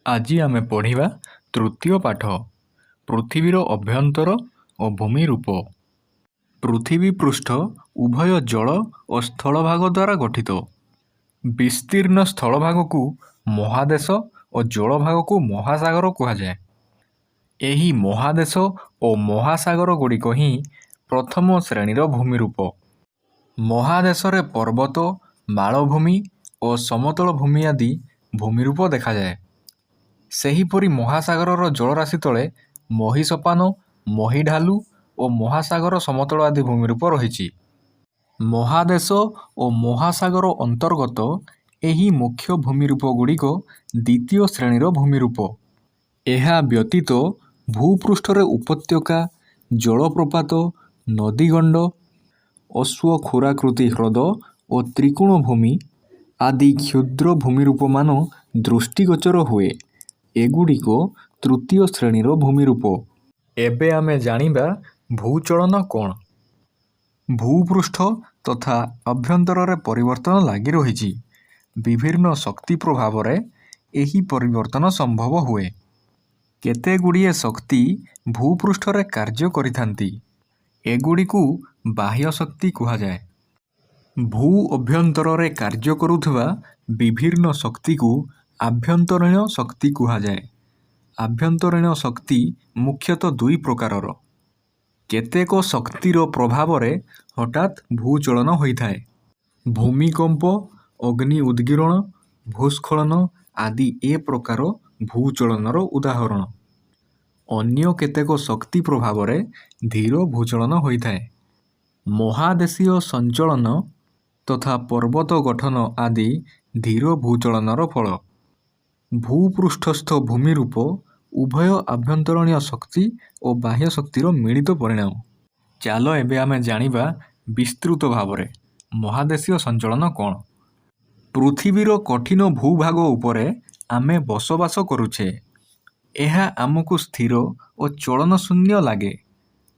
ଆଜି ଆମେ ପଢ଼ିବା ତୃତୀୟ ପାଠ, ପୃଥିବୀର ଅଭ୍ୟନ୍ତର ଓ ଭୂମିରୂପ। ପୃଥିବୀ ପୃଷ୍ଠ ଉଭୟ ଜଳ ଓ ସ୍ଥଳଭାଗ ଦ୍ୱାରା ଗଠିତ। ବିସ୍ତୀର୍ଣ୍ଣ ସ୍ଥଳଭାଗକୁ ମହାଦେଶ ଓ ଜଳଭାଗକୁ ମହାସାଗର କୁହାଯାଏ। ଏହି ମହାଦେଶ ଓ ମହାସାଗରଗୁଡ଼ିକ ହିଁ ପ୍ରଥମ ଶ୍ରେଣୀର ଭୂମିରୂପ। ମହାଦେଶରେ ପର୍ବତ, ମାଳଭୂମି ଓ ସମତଳ ଭୂମି ଆଦି ଭୂମିରୂପ ଦେଖାଯାଏ। ସେହିପରି ମହାସାଗରର ଜଳରାଶି ତଳେ ମହୀସୋପାନ, ମହୀଢାଲୁ ଓ ମହାସାଗର ସମତଳ ଆଦି ଭୂମିରୂପ ରହିଛି। ମହାଦେଶ ଓ ମହାସାଗର ଅନ୍ତର୍ଗତ ଏହି ମୁଖ୍ୟ ଭୂମିରୂପଗୁଡ଼ିକ ଦ୍ୱିତୀୟ ଶ୍ରେଣୀର ଭୂମିରୂପ। ଏହା ବ୍ୟତୀତ ଭୂପୃଷ୍ଠରେ ଉପତ୍ୟକା, ଜଳପ୍ରପାତ, ନଦୀଗଣ୍ଡ, ଅଶ୍ୱକ୍ଷୁରାକୃତି ହ୍ରଦ ଓ ତ୍ରିକୋଣଭୂମି ଆଦି କ୍ଷୁଦ୍ର ଭୂମିରୂପମାନ ଦୃଷ୍ଟିଗୋଚର ହୁଏ। ଏଗୁଡ଼ିକ ତୃତୀୟ ଶ୍ରେଣୀର ଭୂମିରୂପ। ଏବେ ଆମେ ଜାଣିବା ଭୂଚଳନ କ'ଣ? ଭୂପୃଷ୍ଠ ତଥା ଅଭ୍ୟନ୍ତରରେ ପରିବର୍ତ୍ତନ ଲାଗି ରହିଛି। ବିଭିନ୍ନ ଶକ୍ତି ପ୍ରଭାବରେ ଏହି ପରିବର୍ତ୍ତନ ସମ୍ଭବ ହୁଏ। କେତେଗୁଡ଼ିଏ ଶକ୍ତି ଭୂପୃଷ୍ଠରେ କାର୍ଯ୍ୟ କରିଥାନ୍ତି। ଏଗୁଡ଼ିକୁ ବାହ୍ୟ ଶକ୍ତି କୁହାଯାଏ। ଭୂ ଅଭ୍ୟନ୍ତରରେ କାର୍ଯ୍ୟ କରୁଥିବା ବିଭିନ୍ନ ଶକ୍ତିକୁ ଆଭ୍ୟନ୍ତରୀଣ ଶକ୍ତି କୁହାଯାଏ। ଆଭ୍ୟନ୍ତରୀଣ ଶକ୍ତି ମୁଖ୍ୟତଃ ଦୁଇ ପ୍ରକାରର। କେତେକ ଶକ୍ତିର ପ୍ରଭାବରେ ହଠାତ୍ ଭୂଚଳନ ହୋଇଥାଏ। ଭୂମିକମ୍ପ, ଅଗ୍ନି ଉଦଗୀରଣ, ଭୂସ୍ଖଳନ ଆଦି ଏ ପ୍ରକାର ଭୂଚଳନର ଉଦାହରଣ। ଅନ୍ୟ କେତେକ ଶକ୍ତି ପ୍ରଭାବରେ ଧୀର ଭୂଚଳନ ହୋଇଥାଏ। ମହାଦେଶୀୟ ସଞ୍ଚଳନ ତଥା ପର୍ବତ ଗଠନ ଆଦି ଧୀର ଭୂଚଳନର ଫଳ। ଭୂପୃଷ୍ଠସ୍ଥ ଭୂମିରୂପ ଉଭୟ ଆଭ୍ୟନ୍ତରୀଣ ଶକ୍ତି ଓ ବାହ୍ୟ ଶକ୍ତିର ମିଳିତ ପରିଣାମ। ଚାଲ ଏବେ ଆମେ ଜାଣିବା ବିସ୍ତୃତ ଭାବରେ ମହାଦେଶୀୟ ସଞ୍ଚଳନ କ'ଣ? ପୃଥିବୀର କଠିନ ଭୂଭାଗ ଉପରେ ଆମେ ବସବାସ କରୁଛେ। ଏହା ଆମକୁ ସ୍ଥିର ଓ ଚଳନଶୂନ୍ୟ ଲାଗେ।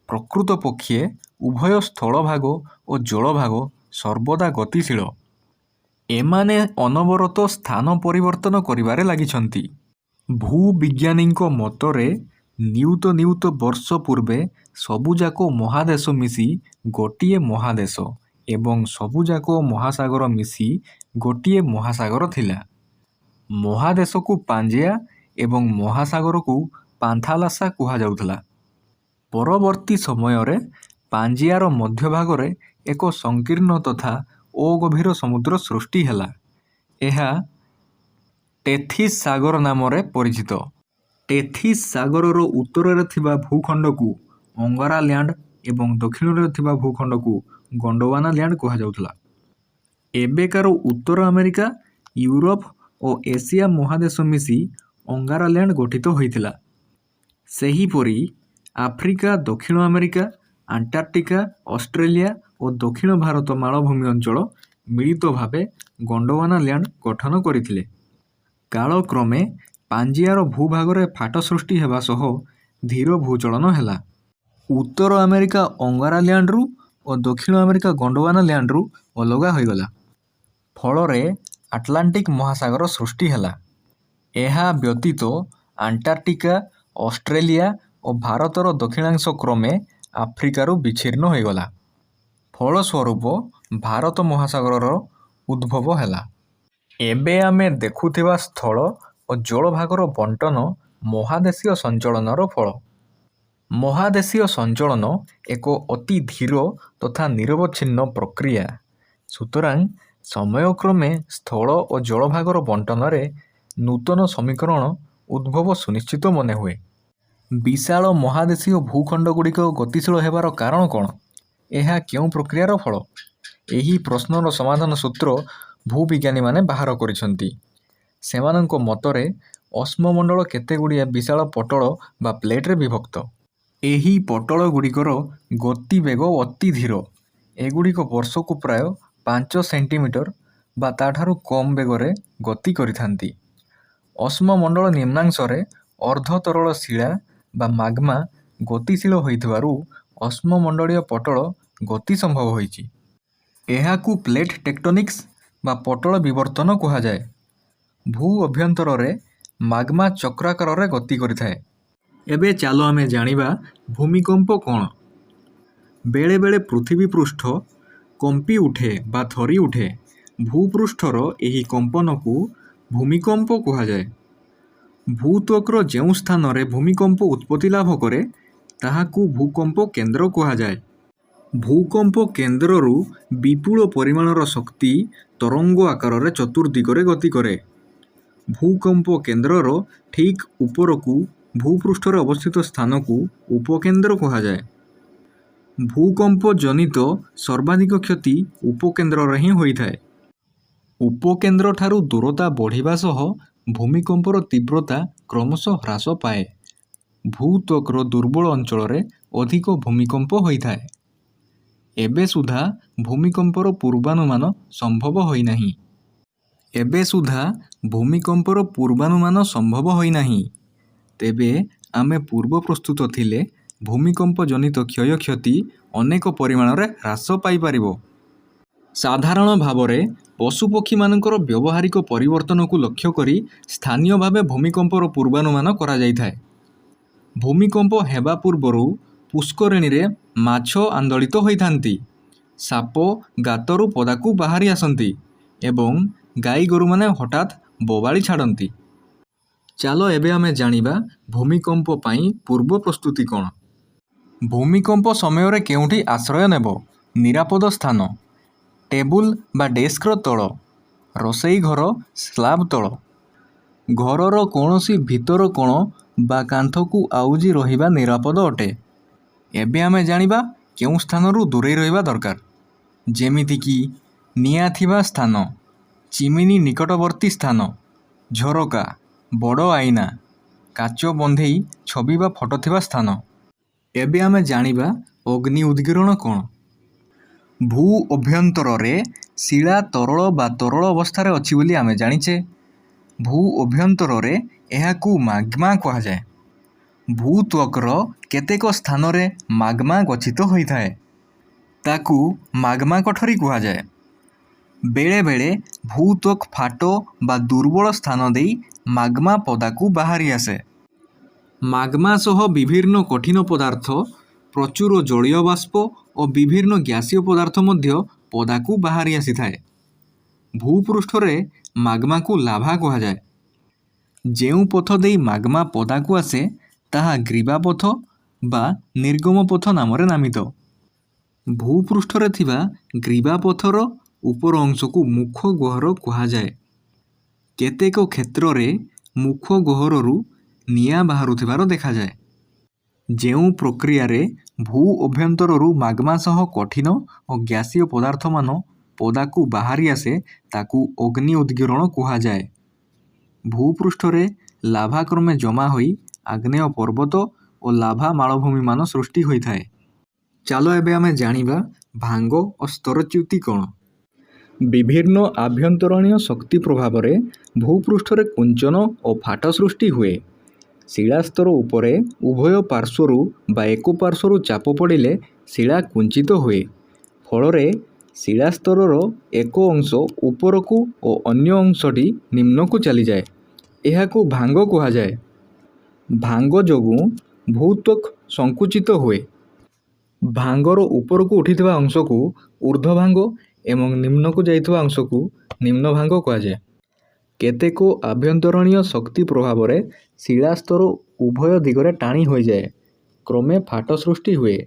ପ୍ରକୃତପକ୍ଷେ ଉଭୟ ସ୍ଥଳଭାଗ ଓ ଜଳଭାଗ ସର୍ବଦା ଗତିଶୀଳ। ଏମାନେ ଅନବରତ ସ୍ଥାନ ପରିବର୍ତ୍ତନ କରିବାରେ ଲାଗିଛନ୍ତି। ଭୂବିଜ୍ଞାନୀଙ୍କ ମତରେ ନିୟୁତ ନିୟୁତ ବର୍ଷ ପୂର୍ବେ ସବୁଯାକ ମହାଦେଶ ମିଶି ଗୋଟିଏ ମହାଦେଶ ଏବଂ ସବୁଯାକ ମହାସାଗର ମିଶି ଗୋଟିଏ ମହାସାଗର ଥିଲା। ମହାଦେଶକୁ ପାଞ୍ଜିଆ ଏବଂ ମହାସାଗରକୁ ପାନ୍ଥାଲାସା କୁହାଯାଉଥିଲା। ପରବର୍ତ୍ତୀ ସମୟରେ ପାଞ୍ଜିଆର ମଧ୍ୟଭାଗରେ ଏକ ସଂକୀର୍ଣ୍ଣ ତଥା ଅଗଭୀର ସମୁଦ୍ର ସୃଷ୍ଟି ହେଲା। ଏହା ଟେଥିସ୍ ସାଗର ନାମରେ ପରିଚିତ। ଟେଥିସ୍ ସାଗରର ଉତ୍ତରରେ ଥିବା ଭୂଖଣ୍ଡକୁ ଅଙ୍ଗାରାଲ୍ୟାଣ୍ଡ ଏବଂ ଦକ୍ଷିଣରେ ଥିବା ଭୂଖଣ୍ଡକୁ ଗଣ୍ଡୱାନାଲ୍ୟାଣ୍ଡ କୁହାଯାଉଥିଲା। ଏବେକାର ଉତ୍ତର ଆମେରିକା, ୟୁରୋପ ଓ ଏସିଆ ମହାଦେଶ ମିଶି ଅଙ୍ଗାରାଲ୍ୟାଣ୍ଡ ଗଠିତ ହୋଇଥିଲା। ସେହିପରି ଆଫ୍ରିକା, ଦକ୍ଷିଣ ଆମେରିକା, ଆଣ୍ଟାର୍କଟିକା, ଅଷ୍ଟ୍ରେଲିଆ ଓ ଦକ୍ଷିଣ ଭାରତ ମାଳଭୂମି ଅଞ୍ଚଳ ମିଳିତ ଭାବେ ଗଣ୍ଡୱାନାଲ୍ୟାଣ୍ଡ ଗଠନ କରିଥିଲେ। କାଳକ୍ରମେ ପାଞ୍ଜିଆର ଭୂଭାଗରେ ଫାଟ ସୃଷ୍ଟି ହେବା ସହ ଧୀର ଭୂଚଳନ ହେଲା। ଉତ୍ତର ଆମେରିକା ଅଙ୍ଗାରାଲ୍ୟାଣ୍ଡରୁ ଓ ଦକ୍ଷିଣ ଆମେରିକା ଗଣ୍ଡୱାନାଲ୍ୟାଣ୍ଡରୁ ଅଲଗା ହୋଇଗଲା। ଫଳରେ ଆଟଲାଣ୍ଟିକ୍ ମହାସାଗର ସୃଷ୍ଟି ହେଲା। ଏହା ବ୍ୟତୀତ ଆଣ୍ଟାର୍କଟିକା, ଅଷ୍ଟ୍ରେଲିଆ ଓ ଭାରତର ଦକ୍ଷିଣାଂଶ କ୍ରମେ ଆଫ୍ରିକାରୁ ବିଚ୍ଛିନ୍ନ ହୋଇଗଲା। ଫଳସ୍ୱରୂପ ଭାରତ ମହାସାଗରର ଉଦ୍ଭବ ହେଲା। ଏବେ ଆମେ ଦେଖୁଥିବା ସ୍ଥଳ ଓ ଜଳଭାଗର ବଣ୍ଟନ ମହାଦେଶୀୟ ସଞ୍ଚଳନର ଫଳ। ମହାଦେଶୀୟ ସଞ୍ଚଳନ ଏକ ଅତି ଧୀର ତଥା ନିରବଚ୍ଛିନ୍ନ ପ୍ରକ୍ରିୟା। ସୁତରାଂ ସମୟକ୍ରମେ ସ୍ଥଳ ଓ ଜଳଭାଗର ବଣ୍ଟନରେ ନୂତନ ସମୀକରଣ ଉଦ୍ଭବ ସୁନିଶ୍ଚିତ ମନେହୁଏ। ବିଶାଳ ମହାଦେଶୀୟ ଭୂଖଣ୍ଡଗୁଡ଼ିକ ଗତିଶୀଳ ହେବାର କାରଣ କ'ଣ? ଏହା କେଉଁ ପ୍ରକ୍ରିୟାର ଫଳ? ଏହି ପ୍ରଶ୍ନର ସମାଧାନ ସୂତ୍ର ଭୂବିଜ୍ଞାନୀମାନେ ବାହାର କରିଛନ୍ତି। ସେମାନଙ୍କ ମତରେ ଅଶ୍ମମଣ୍ଡଳ କେତେଗୁଡ଼ିଏ ବିଶାଳ ପଟଳ ବା ପ୍ଲେଟରେ ବିଭକ୍ତ। ଏହି ପଟଳଗୁଡ଼ିକର ଗତିବେଗ ଅତି ଧୀର। ଏଗୁଡ଼ିକ ବର୍ଷକୁ ପ୍ରାୟ 5 ସେଣ୍ଟିମିଟର ବା ତା'ଠାରୁ କମ୍ ବେଗରେ ଗତି କରିଥାନ୍ତି। ଅଶ୍ମମଣ୍ଡଳ ନିମ୍ନାଂଶରେ ଅର୍ଦ୍ଧତରଳ ଶିଳା ବା ମାଗ୍ମା ଗତିଶୀଳ ହୋଇଥିବାରୁ ଅଶ୍ମମଣ୍ଡଳୀୟ ପଟଳ ଗତି ସମ୍ଭବ ହୋଇଛି। ଏହାକୁ ପ୍ଲେଟ୍ ଟେକ୍ଟୋନିକ୍ସ ବା ପଟଳ ବିବର୍ତ୍ତନ କୁହାଯାଏ। ଭୂ ଅଭ୍ୟନ୍ତରରେ ମାଗ୍ମା ଚକ୍ରାକାରରେ ଗତି କରିଥାଏ। ଏବେ ଚାଲ ଆମେ ଜାଣିବା ଭୂମିକମ୍ପ କ'ଣ। ବେଳେବେଳେ ପୃଥିବୀ ପୃଷ୍ଠ କମ୍ପି ଉଠେ ବା ଥରି ଉଠେ। ଭୂପୃଷ୍ଠର ଏହି କମ୍ପନକୁ ଭୂମିକମ୍ପ କୁହାଯାଏ। ଭୂତ୍ୱକର ଯେଉଁ ସ୍ଥାନରେ ଭୂମିକମ୍ପ ଉତ୍ପତ୍ତି ଲାଭ କରେ, ତାହାକୁ ଭୂକମ୍ପ କେନ୍ଦ୍ର କୁହାଯାଏ। ଭୂକମ୍ପ କେନ୍ଦ୍ରରୁ ବିପୁଳ ପରିମାଣର ଶକ୍ତି ତରଙ୍ଗ ଆକାରରେ ଚତୁର୍ଦ୍ଦିଗରେ ଗତି କରେ। ଭୂକମ୍ପ କେନ୍ଦ୍ରର ଠିକ୍ ଉପରକୁ ଭୂପୃଷ୍ଠରେ ଅବସ୍ଥିତ ସ୍ଥାନକୁ ଉପକେନ୍ଦ୍ର କୁହାଯାଏ। ଭୂକମ୍ପଜନିତ ସର୍ବାଧିକ କ୍ଷତି ଉପକେନ୍ଦ୍ରରେ ହିଁ ହୋଇଥାଏ। ଉପକେନ୍ଦ୍ରଠାରୁ ଦୂରତା ବଢ଼ିବା ସହ ଭୂମିକମ୍ପର ତୀବ୍ରତା କ୍ରମଶଃ ହ୍ରାସ ପାଏ। ଭୂତ୍ୱକର ଦୁର୍ବଳ ଅଞ୍ଚଳରେ ଅଧିକ ଭୂମିକମ୍ପ ହୋଇଥାଏ। ଏବେ ସୁଦ୍ଧା ଭୂମିକମ୍ପର ପୂର୍ବାନୁମାନ ସମ୍ଭବ ହୋଇନାହିଁ। ଏବେ ସୁଦ୍ଧା ଭୂମିକମ୍ପର ପୂର୍ବାନୁମାନ ସମ୍ଭବ ହୋଇନାହିଁ। ତେବେ ଆମେ ପୂର୍ବ ପ୍ରସ୍ତୁତ ଥିଲେ ଭୂମିକମ୍ପଜନିତ କ୍ଷୟକ୍ଷତି ଅନେକ ପରିମାଣରେ ହ୍ରାସ ପାଇପାରିବ। ସାଧାରଣ ଭାବରେ ପଶୁପକ୍ଷୀମାନଙ୍କର ବ୍ୟବହାରିକ ପରିବର୍ତ୍ତନକୁ ଲକ୍ଷ୍ୟ କରି ସ୍ଥାନୀୟ ଭାବେ ଭୂମିକମ୍ପର ପୂର୍ବାନୁମାନ କରାଯାଇଥାଏ। ଭୂମିକମ୍ପ ହେବା ପୂର୍ବରୁ ପୁଷ୍କରିଣୀରେ ମାଛ ଆନ୍ଦୋଳିତ ହୋଇଥାନ୍ତି, ସାପ ଗାତରୁ ପଦାକୁ ବାହାରି ଆସନ୍ତି ଏବଂ ଗାଈଗୋରୁମାନେ ହଠାତ୍ ବୋବାଳି ଛାଡ଼ନ୍ତି। ଚାଲ ଏବେ ଆମେ ଜାଣିବା ଭୂମିକମ୍ପ ପାଇଁ ପୂର୍ବ ପ୍ରସ୍ତୁତି କ'ଣ। ଭୂମିକମ୍ପ ସମୟରେ କେଉଁଠି ଆଶ୍ରୟ ନେବ? ନିରାପଦ ସ୍ଥାନ: ଟେବୁଲ ବା ଡେସ୍କର ତଳ, ରୋଷେଇ ଘର ସ୍ଲାବ ତଳ, ଘରର କୌଣସି ଭିତର କୋଣ ବା କାନ୍ଥକୁ ଆଉଜି ରହିବା ନିରାପଦ ଅଟେ। ଏବେ ଆମେ ଜାଣିବା କେଉଁ ସ୍ଥାନରୁ ଦୂରେଇ ରହିବା ଦରକାର, ଯେମିତିକି ନିଆଁ ଥିବା ସ୍ଥାନ, ଚିମିନି ନିକଟବର୍ତ୍ତୀ ସ୍ଥାନ, ଝରକା, ବଡ଼ ଆଇନା, କାଚ ବନ୍ଧେଇ ଛବି ବା ଫଟୋ ଥିବା ସ୍ଥାନ। ଏବେ ଆମେ ଜାଣିବା ଅଗ୍ନି ଉଦଗୀରଣ କ'ଣ। ଭୂ ଅଭ୍ୟନ୍ତରରେ ଶିଳା ତରଳ ବା ତରଳ ଅବସ୍ଥାରେ ଅଛି ବୋଲି ଆମେ ଜାଣିଛେ। ଭୂ ଅଭ୍ୟନ୍ତରରେ ଏହାକୁ ମାଗ୍ମା କୁହାଯାଏ। ଭୂତ୍ୱକର କେତେକ ସ୍ଥାନରେ ମାଗ୍ମା ଗଚ୍ଛିତ ହୋଇଥାଏ, ତାକୁ ମାଗ୍ମା କୋଠରୀ କୁହାଯାଏ। ବେଳେବେଳେ ଭୂତ୍ୱକ ଫାଟ ବା ଦୁର୍ବଳ ସ୍ଥାନ ଦେଇ ମାଗ୍ମା ପଦାକୁ ବାହାରି ଆସେ। ମାଗ୍ମା ସହ ବିଭିନ୍ନ କଠିନ ପଦାର୍ଥ, ପ୍ରଚୁର ଜଳୀୟ ବାଷ୍ପ ଓ ବିଭିନ୍ନ ଗ୍ୟାସୀୟ ପଦାର୍ଥ ମଧ୍ୟ ପଦାକୁ ବାହାରି ଆସିଥାଏ। ଭୂପୃଷ୍ଠରେ ମାଗ୍ମାକୁ ଲାଭା କୁହାଯାଏ। ଯେଉଁ ପଥ ଦେଇ ମାଗ୍ମା ପଦାକୁ ଆସେ, ତାହା ଗ୍ରୀବାପଥ ବା ନିର୍ଗମ ପଥ ନାମରେ ନାମିତ। ଭୂପୃଷ୍ଠରେ ଥିବା ଗ୍ରୀବାପଥର ଉପର ଅଂଶକୁ ମୁଖ ଗହ୍ୱର କୁହାଯାଏ। କେତେକ କ୍ଷେତ୍ରରେ ମୁଖ ଗହ୍ୱରରୁ ନିଆଁ ବାହାରୁଥିବାର ଦେଖାଯାଏ। ଯେଉଁ ପ୍ରକ୍ରିୟାରେ ଭୂ ଅଭ୍ୟନ୍ତରରୁ ମାଗ୍ମା ସହ କଠିନ ଓ ଗ୍ୟାସୀୟ ପଦାର୍ଥମାନ ପଦାକୁ ବାହାରି ଆସେ, ତାକୁ ଅଗ୍ନି ଉଦଗୀରଣ କୁହାଯାଏ। ଭୂପୃଷ୍ଠରେ ଲାଭା କ୍ରମେ ଜମା ହୋଇ ଆଗ୍ନେୟ ପର୍ବତ ଓ ଲାଭା ମାଳଭୂମିମାନ ସୃଷ୍ଟି ହୋଇଥାଏ। ଚାଲ ଏବେ ଆମେ ଜାଣିବା ଭାଙ୍ଗ ଓ ସ୍ତରଚ୍ୟୁତି କ'ଣ। ବିଭିନ୍ନ ଆଭ୍ୟନ୍ତରୀଣ ଶକ୍ତି ପ୍ରଭାବରେ ଭୂପୃଷ୍ଠରେ କୁଞ୍ଚନ ଓ ଫାଟ ସୃଷ୍ଟି ହୁଏ। ଶିଳାସ୍ତର ଉପରେ ଉଭୟ ପାର୍ଶ୍ୱରୁ ବା ଏକ ପାର୍ଶ୍ୱରୁ ଚାପ ପଡ଼ିଲେ ଶିଳା କୁଞ୍ଚିତ ହୁଏ। ଫଳରେ ଶିଳାସ୍ତରର ଏକ ଅଂଶ ଉପରକୁ ଓ ଅନ୍ୟ ଅଂଶଟି ନିମ୍ନକୁ ଚାଲିଯାଏ। ଏହାକୁ ଭାଙ୍ଗ କୁହାଯାଏ। ଭାଙ୍ଗ ଯୋଗୁଁ ଭୂତ୍ୱକ ସଙ୍କୁଚିତ ହୁଏ। ଭାଙ୍ଗର ଉପରକୁ ଉଠିଥିବା ଅଂଶକୁ ଊର୍ଦ୍ଧ୍ୱଭାଙ୍ଗ ଏବଂ ନିମ୍ନକୁ ଯାଇଥିବା ଅଂଶକୁ ନିମ୍ନଭାଙ୍ଗ କୁହାଯାଏ। କେତେକ ଆଭ୍ୟନ୍ତରୀଣ ଶକ୍ତି ପ୍ରଭାବରେ ଶିଳାସ୍ତର ଉଭୟ ଦିଗରେ ଟାଣି ହୋଇଯାଏ। କ୍ରମେ ଫାଟ ସୃଷ୍ଟି ହୁଏ।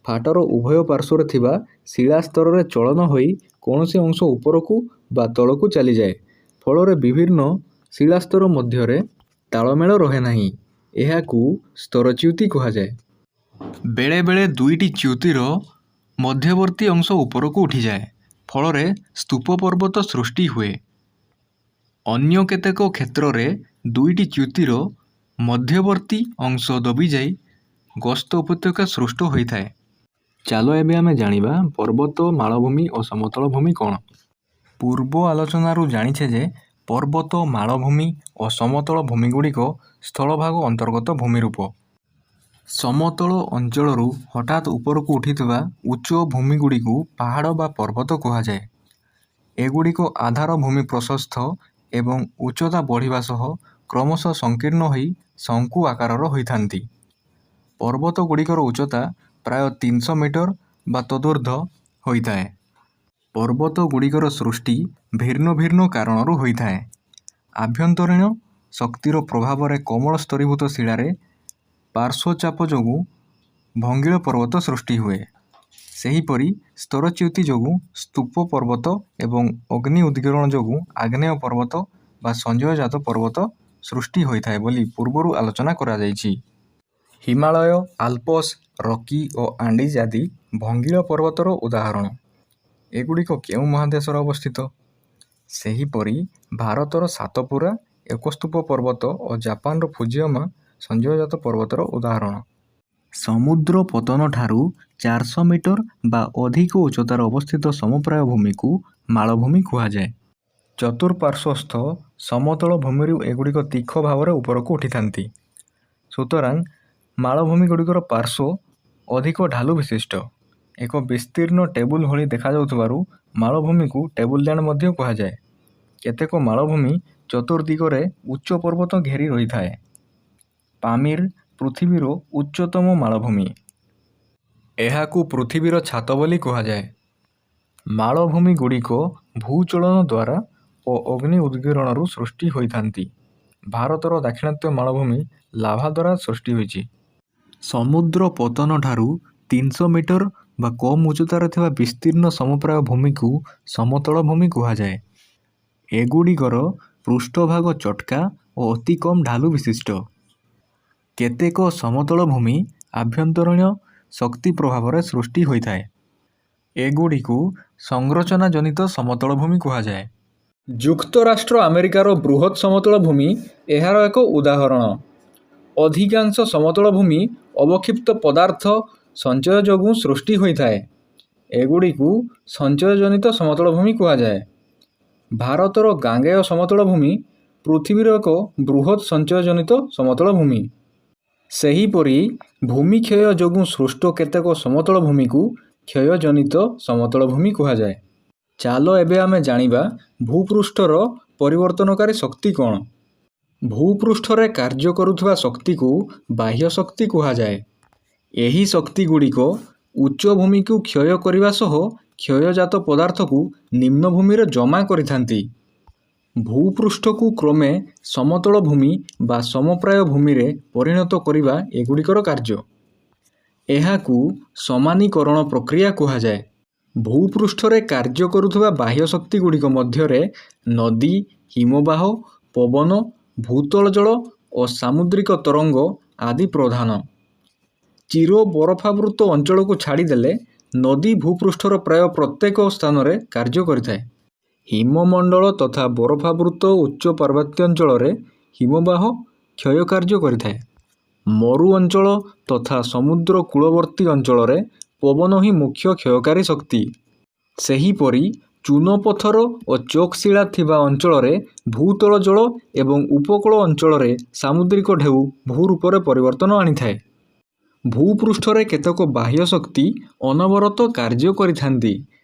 ଫାଟର ଉଭୟ ପାର୍ଶ୍ୱରେ ଥିବା ଶିଳାସ୍ତରରେ ଚଳନ ହୋଇ କୌଣସି ଅଂଶ ଉପରକୁ ବା ତଳକୁ ଚାଲିଯାଏ। ଫଳରେ ବିଭିନ୍ନ ଶିଳାସ୍ତର ମଧ୍ୟରେ ତାଳମେଳ ରହେ ନାହିଁ। ଏହାକୁ ସ୍ତରଚ୍ୟୁତି କୁହାଯାଏ। ବେଳେବେଳେ ଦୁଇଟି ଚ୍ୟୁତିର ମଧ୍ୟବର୍ତ୍ତୀ ଅଂଶ ଉପରକୁ ଉଠିଯାଏ। ଫଳରେ ସ୍ତୂପ ପର୍ବତ ସୃଷ୍ଟି ହୁଏ। ଅନ୍ୟ କେତେକ କ୍ଷେତ୍ରରେ ଦୁଇଟି ଚ୍ୟୁତିର ମଧ୍ୟବର୍ତ୍ତୀ ଅଂଶ ଦବିଯାଇ ଗସ୍ତ ଉପତ୍ୟକା ସୃଷ୍ଟ ହୋଇଥାଏ। ଚାଲ ଏବେ ଆମେ ଜାଣିବା ପର୍ବତ ମାଳଭୂମି ଓ ସମତଳ ଭୂମି କ'ଣ। ପୂର୍ବ ଆଲୋଚନାରୁ ଜାଣିଛେ ଯେ ପର୍ବତ ମାଳଭୂମି ଓ ସମତଳ ଭୂମିଗୁଡ଼ିକ ସ୍ଥଳଭାଗ ଅନ୍ତର୍ଗତ ଭୂମିରୂପ। ସମତଳ ଅଞ୍ଚଳରୁ ହଠାତ୍ ଉପରକୁ ଉଠିଥିବା ଉଚ୍ଚ ଭୂମିଗୁଡ଼ିକୁ ପାହାଡ଼ ବା ପର୍ବତ କୁହାଯାଏ। ଏଗୁଡ଼ିକ ଆଧାର ଭୂମି ପ୍ରଶସ୍ତ ଏବଂ ଉଚ୍ଚତା ବଢ଼ିବା ସହ କ୍ରମଶଃ ସଂକୀର୍ଣ୍ଣ ହୋଇ ଶଙ୍କୁ ଆକାରର ହୋଇଥାନ୍ତି। ପର୍ବତଗୁଡ଼ିକର ଉଚ୍ଚତା ପ୍ରାୟ 300 ମିଟର ବା ତଦୂର୍ଦ୍ଧ୍ୱ ହୋଇଥାଏ। ପର୍ବତଗୁଡ଼ିକର ସୃଷ୍ଟି ଭିନ୍ନ ଭିନ୍ନ କାରଣରୁ ହୋଇଥାଏ। ଆଭ୍ୟନ୍ତରୀଣ ଶକ୍ତିର ପ୍ରଭାବରେ କୋମଳ ସ୍ତରୀଭୂତ ଶିଳାରେ ପାର୍ଶ୍ୱଚାପ ଯୋଗୁଁ ଭଙ୍ଗିଳ ପର୍ବତ ସୃଷ୍ଟି ହୁଏ। ସେହିପରି ସ୍ତରଚ୍ୟୁତି ଯୋଗୁଁ ସ୍ତୂପ ପର୍ବତ ଏବଂ ଅଗ୍ନି ଉଦଗୀରଣ ଯୋଗୁଁ ଆଗ୍ନେୟ ପର୍ବତ ବା ସଞ୍ଚୟଜାତ ପର୍ବତ ସୃଷ୍ଟି ହୋଇଥାଏ ବୋଲି ପୂର୍ବରୁ ଆଲୋଚନା କରାଯାଇଛି। ହିମାଳୟ, ଆଲପସ୍, ରକି ଓ ଆଣ୍ଡିଜ୍ ଆଦି ଭଙ୍ଗିଳ ପର୍ବତର ଉଦାହରଣ। ଏଗୁଡ଼ିକ କେଉଁ ମହାଦେଶରେ ଅବସ୍ଥିତ? ସେହିପରି ଭାରତର ସାତପୁରା ଏକ ସ୍ତୂପ ପର୍ବତ ଓ ଜାପାନର ଫୁଜିୟାମା ସଞ୍ଚୟଜାତ ପର୍ବତର ଉଦାହରଣ। ସମୁଦ୍ର ପତନଠାରୁ 400 ମିଟର ବା ଅଧିକ ଉଚ୍ଚତାରେ ଅବସ୍ଥିତ ସମପ୍ରାୟ ଭୂମିକୁ ମାଳଭୂମି କୁହାଯାଏ। ଚତୁଃପାର୍ଶ୍ୱସ୍ଥ ସମତଳ ଭୂମିରୁ ଏଗୁଡ଼ିକ ତୀଖ ଭାବରେ ଉପରକୁ ଉଠିଥାନ୍ତି। ସୁତରାଂ ମାଳଭୂମିଗୁଡ଼ିକର ପାର୍ଶ୍ୱ ଅଧିକ ଢାଲୁବିଶିଷ୍ଟ। ଏକ ବିସ୍ତୀର୍ଣ୍ଣ ଟେବୁଲ ଭଳି ଦେଖାଯାଉଥିବାରୁ ମାଳଭୂମିକୁ ଟେବୁଲଲ୍ୟାଣ୍ଡ ମଧ୍ୟ କୁହାଯାଏ। କେତେକ ମାଳଭୂମି ଚତୁର୍ଦ୍ଦିଗରେ ଉଚ୍ଚ ପର୍ବତ ଘେରି ରହିଥାଏ। ପାମୀର ପୃଥିବୀର ଉଚ୍ଚତମ ମାଳଭୂମି। ଏହାକୁ ପୃଥିବୀର ଛାତ ବୋଲି କୁହାଯାଏ। ମାଳଭୂମିଗୁଡ଼ିକ ଭୂଚଳନ ଦ୍ୱାରା ଓ ଅଗ୍ନି ଉଦଗୀରଣରୁ ସୃଷ୍ଟି ହୋଇଥାନ୍ତି। ଭାରତର ଦାକ୍ଷିଣାତ୍ୟ ମାଳଭୂମି ଲାଭା ଦ୍ୱାରା ସୃଷ୍ଟି ହୋଇଛି। ସମୁଦ୍ର ପତନଠାରୁ 300 ମିଟର ବା କମ୍ ଉଚ୍ଚତାରେ ଥିବା ବିସ୍ତୀର୍ଣ୍ଣ ସମପ୍ରାୟ ଭୂମିକୁ ସମତଳ ଭୂମି କୁହାଯାଏ। ଏଗୁଡ଼ିକର ପୃଷ୍ଠଭାଗ ଚଟକା ଓ ଅତି କମ୍ ଢାଲୁବିଶିଷ୍ଟ। କେତେକ ସମତଳ ଭୂମି ଆଭ୍ୟନ୍ତରୀଣ ଶକ୍ତି ପ୍ରଭାବରେ ସୃଷ୍ଟି ହୋଇଥାଏ। ଏଗୁଡ଼ିକୁ ସଂରଚନାଜନିତ ସମତଳ ଭୂମି କୁହାଯାଏ। ଯୁକ୍ତରାଷ୍ଟ୍ର ଆମେରିକାର ବୃହତ୍ ସମତଳ ଭୂମି ଏହାର ଏକ ଉଦାହରଣ। ଅଧିକାଂଶ ସମତଳ ଭୂମି ଅବକ୍ଷିପ୍ତ ପଦାର୍ଥ ସଞ୍ଚୟ ଯୋଗୁଁ ସୃଷ୍ଟି ହୋଇଥାଏ। ଏଗୁଡ଼ିକୁ ସଞ୍ଚୟଜନିତ ସମତଳ ଭୂମି କୁହାଯାଏ। ଭାରତର ଗାଙ୍ଗେୟ ସମତଳ ଭୂମି ପୃଥିବୀର ଏକ ବୃହତ୍ ସଞ୍ଚୟଜନିତ ସମତଳ ଭୂମି। ସେହିପରି ଭୂମିକ୍ଷୟ ଯୋଗୁଁ ସୃଷ୍ଟ କେତେକ ସମତଳ ଭୂମିକୁ କ୍ଷୟଜନିତ ସମତଳ ଭୂମି କୁହାଯାଏ। ଚାଲ ଏବେ ଆମେ ଜାଣିବା ଭୂପୃଷ୍ଠର ପରିବର୍ତ୍ତନକାରୀ ଶକ୍ତି କ'ଣ? ଭୂପୃଷ୍ଠରେ କାର୍ଯ୍ୟ କରୁଥିବା ଶକ୍ତିକୁ ବାହ୍ୟ ଶକ୍ତି କୁହାଯାଏ। ଏହି ଶକ୍ତିଗୁଡ଼ିକ ଉଚ୍ଚଭୂମିକୁ କ୍ଷୟ କରିବା ସହ କ୍ଷୟଜାତ ପଦାର୍ଥକୁ ନିମ୍ନଭୂମିରେ ଜମା କରିଥାନ୍ତି। ଭୂପୃଷ୍ଠକୁ କ୍ରମେ ସମତଳ ଭୂମି ବା ସମପ୍ରାୟ ଭୂମିରେ ପରିଣତ କରିବା ଏଗୁଡ଼ିକର କାର୍ଯ୍ୟ। ଏହାକୁ ସମାନୀକରଣ ପ୍ରକ୍ରିୟା କୁହାଯାଏ। ଭୂପୃଷ୍ଠରେ କାର୍ଯ୍ୟ କରୁଥିବା ବାହ୍ୟ ଶକ୍ତିଗୁଡ଼ିକ ମଧ୍ୟରେ ନଦୀ, ହିମବାହ, ପବନ, ଭୂତଳ ଜଳ ଓ ସାମୁଦ୍ରିକ ତରଙ୍ଗ ଆଦି ପ୍ରଧାନ। ଚିର ବରଫାବୃତ ଅଞ୍ଚଳକୁ ଛାଡ଼ିଦେଲେ ନଦୀ ଭୂପୃଷ୍ଠର ପ୍ରାୟ ପ୍ରତ୍ୟେକ ସ୍ଥାନରେ କାର୍ଯ୍ୟ କରିଥାଏ। ହିମମଣ୍ଡଳ ତଥା ବରଫାବୃତ ଉଚ୍ଚ ପାର୍ବତ୍ୟାଞ୍ଚଳରେ ହିମବାହ କ୍ଷୟକାର୍ଯ୍ୟ କରିଥାଏ। ମରୁ ଅଞ୍ଚଳ ତଥା ସମୁଦ୍ର କୂଳବର୍ତ୍ତୀ ଅଞ୍ଚଳରେ ପବନ ହିଁ ମୁଖ୍ୟ କ୍ଷୟକାରୀ ଶକ୍ତି। ସେହିପରି ଚୂନପଥର ଓ ଚକ୍ ଶିଳା ଥିବା ଅଞ୍ଚଳରେ ଭୂତଳ ଜଳ ଏବଂ ଉପକୂଳ ଅଞ୍ଚଳରେ ସାମୁଦ୍ରିକ ଢେଉ ଭୂରୂପରେ ପରିବର୍ତ୍ତନ ଆଣିଥାଏ। ଭୂପୃଷ୍ଠରେ କେତେକ ବାହ୍ୟ ଶକ୍ତି ଅନବରତ କାର୍ଯ୍ୟ କରିଥାନ୍ତି।